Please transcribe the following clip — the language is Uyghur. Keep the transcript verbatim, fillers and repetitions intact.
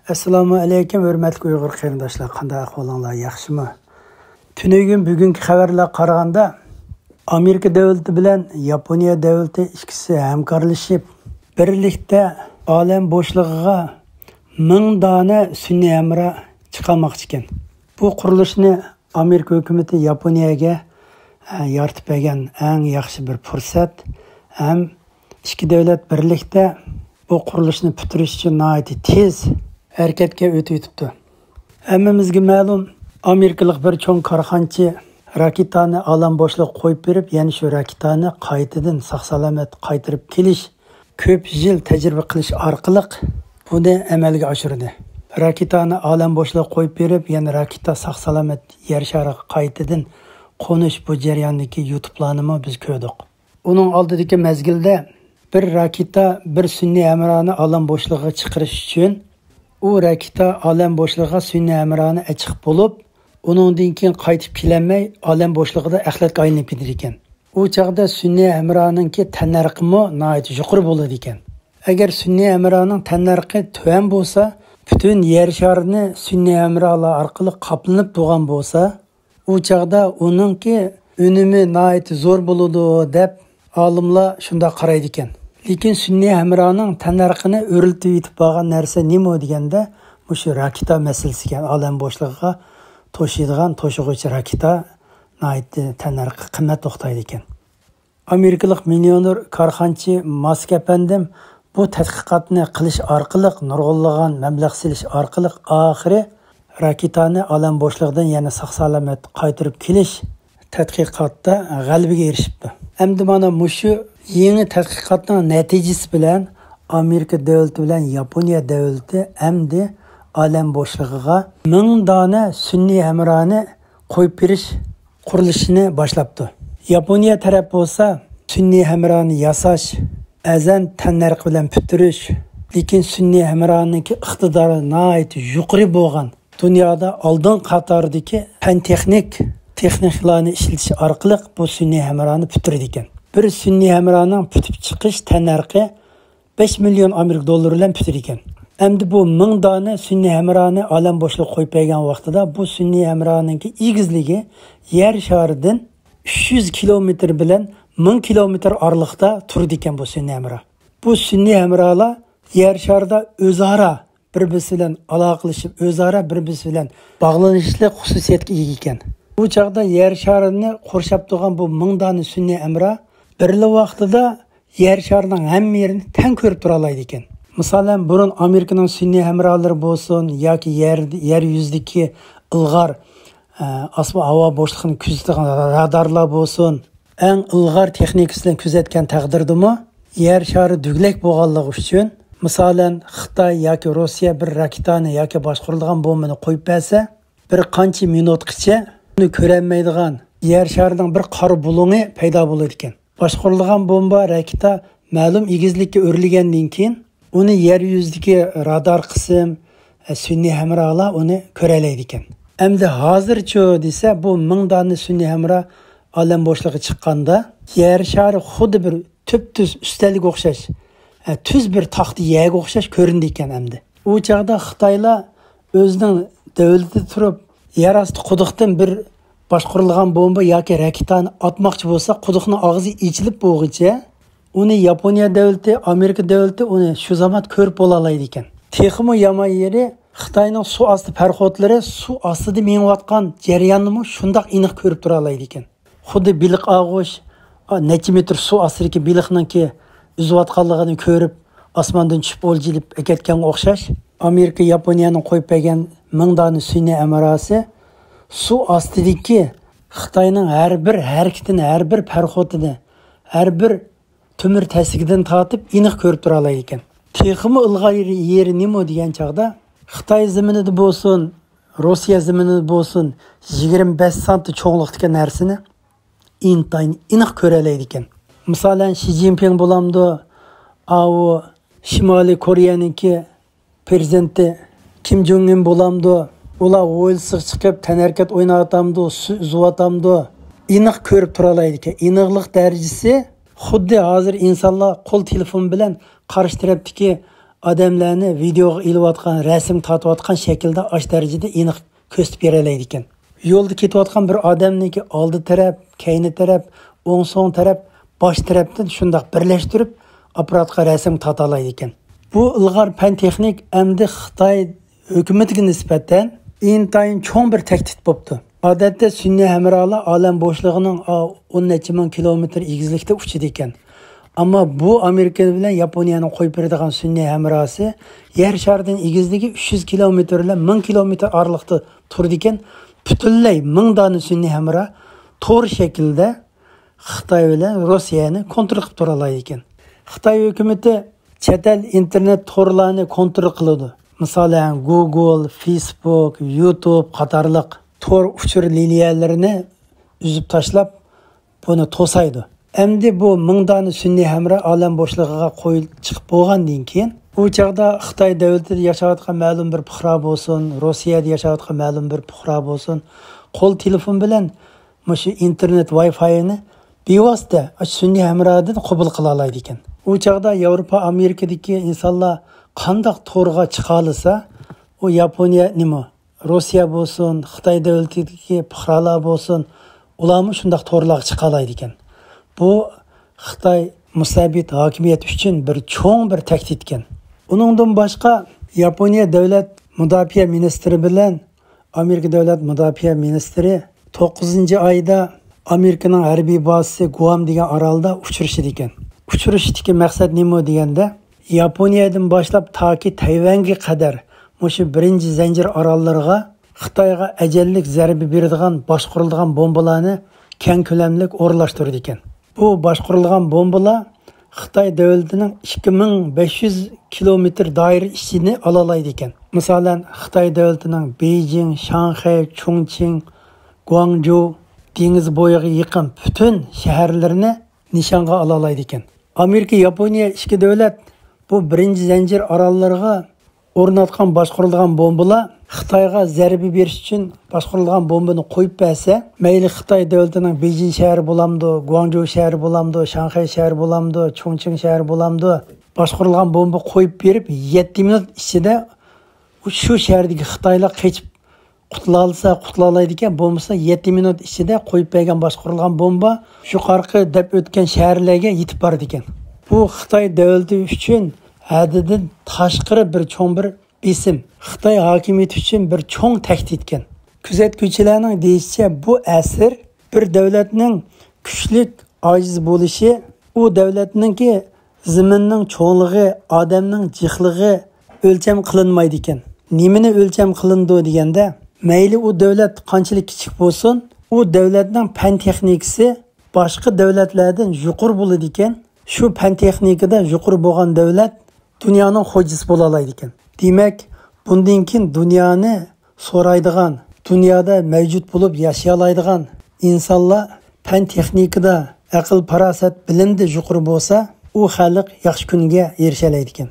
ئەسسالامۇ ئەلەيكۇم، ھۆرمەتلىك ئۇيغۇر قېرىنداشلار، قانداق ئەھۋالىڭلار، ياخشىمۇ؟ تۈنۈگۈن بۈگۈنكى خەۋەرلەرگە قارىغاندا، ئامېرىكا دۆلىتى بىلەن ياپونىيە دۆلىتى ئىككىسى ھەمكارلىشىپ، بىرلىكتە ئالەم بوشلۇقىغا مىڭ دانە سۈنئىي ھەمراھ چىقارماقچى ئىكەن. بۇ قۇرۇلۇشنى ئامېرىكا ھۆكۈمىتى ياپونىيەگە، ئە، يارىتىپ بەرگەن ئەڭ ياخشى بىر پۇرسەت ھەم ئىككى دۆلەت بىرلىكتە بۇ قۇرۇلۇشنى پۈتتۈرۈش ئۈچۈن ناھايىتى تېز ھەرىكەتكە ئۆتۈۋېتىپتۇ. ھەممىمىزگە مەلۇم، ئامېرىكىلىق بىر چوڭ كارخانىچى راكېتانى ئالەم بوشلۇقىغا قويۇپ بېرىپ، يەنە شۇ راكېتانى قايتىدىن ساق-سالامەت قايتۇرۇپ كېلىش، كۆپ يىل تەجرىبە قىلىش ئارقىلىق بۇنى ئەمەلگە ئاشۇردى. راكېتانى ئالەم بوشلۇقىغا قويۇپ بېرىپ، يەنە راكېتا ساق-سالامەت يەر شارىغا قايتىدىن قونۇش، بۇ جەرياندىكى يۇتۇپلارنىمۇ بىز كۆردۇق. ئۇنىڭ ئالدىدىكى مەزگىلدە بىر راكېتا، بىر سۈنئىي ھەمراھنى ئالەم بوشلۇقىغا چىقىرىش ئۈچۈن، ئۇ راكېتا ئالەم بوشلۇقىغا سۈنئىي ھەمراھنى ئەچىقىپ بولۇپ، ئۇنىڭدىن كېيىن قايتىپ كېلەلمەي، ئالەم بوشلۇقىدا ئەخلەتكە ئايلىنىپ كېتىدىكەن. ئۇ چاغدا سۈنئىي ھەمراھنىڭكى تەننەرخىمۇ ناھايىتى يۇقىرى بولىدىكەن. ئەگەر سۈنئىي ھەمراھنىڭ تەننەرخى تۆۋەن بولسا، پۈتۈن يەر شارىنى سۈنئىي ھەمراھلار ئارقىلىق قاپلىنىپ تۇرغان بولسا، ئۇ چاغدا ئۇنىڭكى ئۈنۈمى ناھايىتى زور بولىدۇ، دەپ ئالىملار شۇنداق قارايدىكەن. لېكىن سۈنئىي ھەمراھنىڭ تەننەرخىنى ئۆرلىتىۋېتىپ بارغان نەرسە نېمە دېگەندە، مۇشۇ راكېتا مەسىلىسىكەن. ئالەم بوشلۇقىغا توشۇيدىغان توشۇغۇچ راكېتا ناھايىتى تەننەرخى قىممەت توختايدىكەن. ئامېرىكىلىق مىليونېر كارخانىچى ماسك ئەپەندىم بۇ تەتقىقاتنى قىلىش ئارقىلىق، نۇرغۇنلىغان مەبلەغ سېلىش ئارقىلىق ئاخىرى راكېتانى ئالەم بوشلۇقىدىن يەنە ساق-سالامەت قايتۇرۇپ كېلىش تەتقىقاتتا غەلىبىگە ئېرىشىپتۇ. ئەمدى مانا مۇشۇ يېڭى تەتقىقاتنىڭ نەتىجىسى بىلەن ئامېرىكا دۆلىتى بىلەن ياپونىيە دۆلىتى ئەمدى ئالەم بوشلۇقىغا مىڭ دانە سۈنئىي ھەمراھنى قويۇپ بېرىش قۇرۇلۇشىنى باشلاپتۇ. ياپونىيە تەرەپ بولسا سۈنئىي ھەمراھنى ياساش، ئەرزان تەننەرخ بىلەن پۈتتۈرۈش، لېكىن سۈنئىي ھەمراھنىڭكى ئىقتىدارى ناھايىتى يۇقىرى بولغان، دۇنيادا ئالدىن قاتاردىكى پەن تېخنىك تېخنىكلارنى ئىشلىتىش ئارقىلىق بۇ سۈنئىي ھەمراھنى پۈتتۈرىدىكەن. بىر سۈنئىي ھەمراھنىڭ پۈتۈپ چىقىش تەننەرخى بەش مىليون ئامېرىكا دوللىرى بىلەن پۈتىدىكەن. ئەمدى بۇ مىڭ دانە سۈنئىي ھەمراھنى ئالەم بوشلۇقىغا قويۇپ بەرگەن ۋاقتىدا بۇ سۈنئىي ھەمراھنىڭكى ئېگىزلىكى يەر شارىدىن ئۈچ يۈز كىلومېتىر بىلەن مىڭ كىلومېتىر ئارىلىقتا تۇرىدىكەن بۇ سۈنئىي ھەمراھ. بۇ سۈنئىي ھەمراھلار يەر شارىدا ئۆزئارا بىر-بىرسى بىلەن ئالاقىلىشىپ، ئۆزئارا بىر-بىرسى بىلەن باغلىنىشلىق خۇسۇسىيەتكە ئىگە ئىكەن. بۇ چاغدا يەر شارىنى قورشاپ تۇرغان بۇ مىڭ دانە سۈنئىي ھەمراھ بىرلا ۋاقتىدا يەر شارىنىڭ ھەممە يېرىنى تەڭ كۆرۈپ تۇرالايدىكەن. مىسالەن، بۇرۇن ئامېرىكىنىڭ سۈنئىي ھەمراھلىرى بولسۇن ياكى يەر، يەر يۈزىدىكى ئىلغار، ئە، ئاسمان ھاۋا بوشلۇقىنى كۆزىتىدىغان رادارلار بولسۇن، ئەڭ ئىلغار تېخنىكىسى بىلەن كۆزەتكەن تەقدىردىمۇ، يەر شارى دۈگىلەك بولغانلىقى ئۈچۈن، مىسالەن، خىتاي ياكى روسىيە بىر راكېتانى ياكى باشقۇرۇلىدىغان بومبىنى قويۇپ بەرسە، بىر قانچە مىنۇتقىچە ئۇنى كۆرەلمەيدىغان يەر شارىنىڭ بىر قارا بۇلۇڭى پەيدا بولىدىكەن. باشقۇرۇلىدىغان بومبا، راكېتا مەلۇم ئېگىزلىككە ئۆرلىگەندىن كېيىن، ئۇنى يەر يۈزىدىكى رادار قىسىم، ئە، سۈنئىي ھەمراھلار ئۇنى كۆرەلەيدىكەن. ئەمدى ھازىرچۇ دېسە، بۇ مىڭ دانە سۈنئىي ھەمراھ ئالەم بوشلۇقىغا چىققاندا، يەر شارى خۇددى بىر تۈپتۈز ئۈستەلگە ئوخشاش، ئە، تۈز بىر تاختا يەرگە ئوخشاش كۆرۈنىدىكەن ئەمدى. ئۇ چاغدا خىتايلار ئۆزىنىڭ دۆلىتىدە تۇرۇپ، يەر ئاستى قۇدۇقتىن بىر باشقۇرۇلغان بومبا ياكى راكېتانى ئاتماقچى بولسا، قۇدۇقنىڭ ئاغزى ئېچىلىپ بولغۇچە، ئۇنى ياپونىيە دۆلىتى، ئامېرىكا دۆلىتى ئۇنى شۇ زامان كۆرۈپ بولالايدىكەن. تېخىمۇ يامان يېرى، خىتاينىڭ سۇ ئاستى پەرخوتلىرى سۇ ئاستىدا مېڭىۋاتقان جەرياننىمۇ شۇنداق ئېنىق كۆرۈپ تۇرالايدىكەن. خۇددى بېلىق ئاغۇش، ئا، نەچچە مېتىر سۇ ئاستىدىكى بېلىقنىڭكى ئۈزۈۋاتقانلىقىنى كۆرۈپ، ئاسماندىن چۈشۈپ ئولجا ئېلىپ ئەكەتكەنگە ئوخشاش، ئامېرىكا ياپونىيەنىڭ قويۇپ بەرگەن مىڭ دانە سۈنئىي ھەمراھى سۇ ئاستىدىكى خىتاينىڭ ھەر بىر ھەرىكىتىنى، ھەر بىر پەرخوتىنى، ھەر بىر تۆمۈر تەسلىكىدىن تارتىپ ئېنىق كۆرۈپ تۇرالايدىكەن. تېخىمۇ ئىلغار يېرى نېمە دېگەن چاغدا، خىتاي زېمىنىدا بولسۇن، روسىيە زېمىنىدا بولسۇن، يىگىرمە بەش سانتى چوڭلۇقتىكى نەرسىنى ئىنتايىن ئېنىق كۆرەلەيدىكەن. مىسالەن، شى جىنپىڭ بولامدۇ، ئاۋۇ شىمالىي كورېيەنىڭكى پىرېزىدېنتى كىم جوڭ ئىن بولامدۇ، ئۇلار ھويلىسىغا چىقىپ تەنھەرىكەت ئويناۋاتامدۇ، سۇ ئۈزۈۋاتامدۇ، ئېنىق كۆرۈپ تۇرالايدىكەن. ئېنىقلىق دەرىجىسى خۇددى ھازىر ئىنسانلار قول تېلېفون بىلەن قارشى تەرەپتىكى ئادەملەرنى ۋىدېئوغا ئېلىۋاتقان، رەسىم تارتىۋاتقان شەكىلدە ئاشۇ دەرىجىدە ئېنىق كۆرسىتىپ بېرەلەيدىكەن. يولدا كېتىۋاتقان بىر ئادەمنىڭكى ئالدى تەرەپ، كەينى تەرەپ، ئوڭ سول تەرەپ، باش تەرەپتىن شۇنداق بىرلەشتۈرۈپ، ئاپپاراتقا رەسىم تارتالايدىكەن. بۇ ئىلغار پەن تېخنىك ئەمدى خىتاي ھۆكۈمىتىگە نىسبەتەن ئىنتايىن چوڭ بىر تەھدىت بوپتۇ. ئادەتتە سۈنئىي ھەمراھلار ئالەم بوشلۇقىنىڭ ئا، ئون نەچچە مىڭ كىلومېتىر ئېگىزلىكتە ئۇچىدىكەن. ئەمما بۇ ئامېرىكا بىلەن ياپونىيەنىڭ قويۇپ بېرىدىغان سۈنئىي ھەمراھسى يەر شارىدىن ئېگىزلىكى ئۈچ يۈز كىلومېتىر بىلەن مىڭ كىلومېتىر ئارىلىقتا تۇرىدىكەن. پۈتۈنلەي مىڭ دانە سۈنئىي ھەمراھ تور شەكلىدە خىتاي بىلەن روسىيەنى كونترول قىلىپ تۇرالايدىكەن. خىتاي ھۆكۈمىتى چەت ئەل ئىنتېرنېت تورلارنى كونترول قىلىدۇ. مىسالەن، گۇگل، فېيسبۇك، يۇتۇب قاتارلىق تور ئۇچۇر لىنىيەلىرىنى ئۈزۈپ تاشلاپ، بۇنى توسايدۇ. ئەمدى بۇ مىڭ دانە سۈنئىي ھەمراھ ئالەم بوشلۇقىغا قويۇپ چىقىپ بولغاندىن كېيىن، ئۇ چاغدا خىتاي دۆلىتىدە ياشاۋاتقان مەلۇم بىر پۇقرا بولسۇن، روسىيەدە ياشاۋاتقان مەلۇم بىر پۇقرا بولسۇن، قول تېلېفون بىلەن مۇشۇ ئىنتېرنېت ۋاي فاينى بىۋاسىتە ئاشۇ سۈنئىي ھەمراھدىن قوبۇل قىلالايدىكەن. ئۇ چاغدا ياۋروپا، ئامېرىكىدىكى ئىنسانلار قانداق تورغا چىقالىسا، ئۇ ياپونىيە نېمە، روسىيە بولسۇن، خىتاي دۆلىتىدىكى پۇقرالار بولسۇن، ئۇلارمۇ شۇنداق تورلارغا چىقالايدىكەن. بۇ خىتاي مۇستەبىت ھاكىمىيەت ئۈچۈن بىر چوڭ بىر تەھدىتكەن. ئۇنىڭدىن باشقا، ياپونىيە دۆلەت مۇداپىئە مىنىستىرى بىلەن ئامېرىكا دۆلەت مۇداپىئە مىنىستىرى توققۇزىنچى ئايدا ئامېرىكىنىڭ ھەربىي بازىسى گۇئام دېگەن ئارالدا ئۇچرىشىدىكەن. ئۇچرىشىشتىكى مەقسەت نېمە دېگەندە، ياپونىيەدىن باشلاپ تاكى تەيۋەنگە قەدەر مۇشۇ بىرىنچى زەنجىر ئاراللىرىغا خىتايغا ئەجەللىك زەربە بېرىدىغان باشقۇرۇلىدىغان بومبىلارنى كەڭ كۆلەملىك ئورۇنلاشتۇرىدىكەن. بۇ باشقۇرۇلىدىغان بومبىلار خىتاي دۆلىتىنىڭ ئىككى مىڭ بەش يۈز كىلومېتىر دائىرە ئىچىنى ئالالايدىكەن. مىسالەن، خىتاي دۆلىتىنىڭ بېيجىڭ، شاڭخەي، چۇڭچىڭ، گۇاڭجۇ دېڭىز بويىغا يېقىن پۈتۈن شەھەرلىرىنى نىشانغا ئالالايدىكەن. ئامېرىكا، ياپونىيە ئىككى دۆلەت بۇ بىرىنچى زەنجىر ئاراللىرىغا ئورناتقان باشقۇرۇلغان بومبىلار خىتايغا زەربە بېرىش ئۈچۈن باشقۇرۇلغان بومبىنى قويۇپ بەرسە، مەيلى خىتاي دۆلىتىنىڭ بېيجىڭ شەھىرى بولامدۇ، گۇاڭجۇ شەھىرى بولامدۇ، شاڭخەي شەھىرى بولامدۇ، چۇڭچىڭ شەھىرى بولامدۇ، باشقۇرۇلغان بومبا قويۇپ بېرىپ، يەتتە مىنۇت ئىچىدە شۇ شەھەردىكى خىتايلار قېچىپ قۇتۇلالىسا قۇتۇلالايدىكەن، بولمىسا يەتتە مىنۇت ئىچىدە قويۇپ بەرگەن باشقۇرۇلغان بومبا يۇقارقى دەپ ئۆتكەن شەھەرلەرگە يېتىپ بارىدىكەن. بۇ خىتاي دۆلىتى ئۈچۈن ھەددىدىن تاشقىرى بىر چوڭ بىر بېسىم، خىتاي ھاكىمىيىتى ئۈچۈن بىر چوڭ تەھدىتكەن. كۆزەتكۈچىلەرنىڭ دېيىشىچە، بۇ ئەسىر بىر دۆلەتنىڭ كۈچلۈك، ئاجىز بولۇشى، ئۇ دۆلەتنىڭكى زېمىننىڭ چوڭلۇقى، ئادەمنىڭ جىقلىقى ئۆلچەم قىلىنمايدىكەن. نېمىنى ئۆلچەم قىلىنىدۇ دېگەندە، مەيلى ئۇ دۆلەت قانچىلىك كىچىك بولسۇن، ئۇ دۆلەتنىڭ پەن تېخنىكىسى باشقا دۆلەتلەردىن يۇقىرى بولىدىكەن. شۇ پەن تېخنىكىدا يۇقىرى بولغان دۆلەت دۇنيانىڭ خوجىسى بولالايدىكەن. دېمەك، بۇندىن كېيىن دۇنيانى سورايدىغان، دۇنيادا مەۋجۇت بولۇپ ياشىيالايدىغان ئىنسانلار پەن تېخنىكىدا، ئەقىل پاراسەت بىلىمدە يۇقىرى بولسا، ئۇ خەلق ياخشى كۈنگە ئېرىشەلەيدىكەن.